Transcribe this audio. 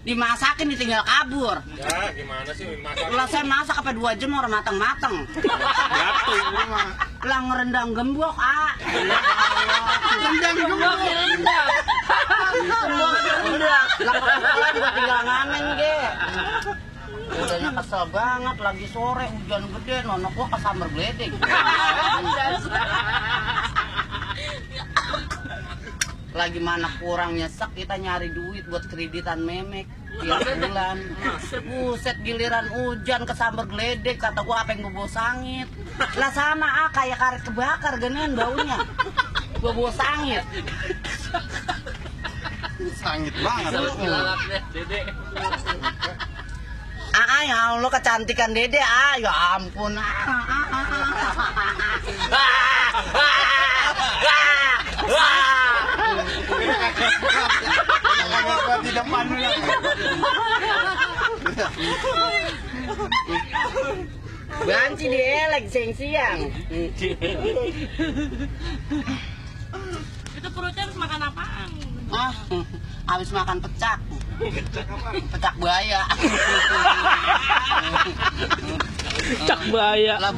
Dimasakin ditinggal kabur. Ya gimana sih masak? Lah saya masak sampai 2 jam orang matang-matang. Jatuh rumah. Lah ngerendang gembok, Rendang gembok. Rendang. Lah kebetulan gua tinggal ngamen, ge. Udahnya kesel banget, lagi sore hujan gede, nonok gua kesambar geledek. Lagi mana kurang nyesek kita nyari duit buat kreditan memek tiap bulan. Buset giliran hujan kesambar geledek, kata gua apa yang bobo sangit. Lah sama kayak karet kebakar genean baunya. Bobo sangit. Sangit banget. Dede. Ya Allah kecantikan Dede, ya ampun. Di depan Banci dielek siang. Itu perutnya harus makan apaan? Habis makan pecak. Pecak buaya. Cak bahaya. Lah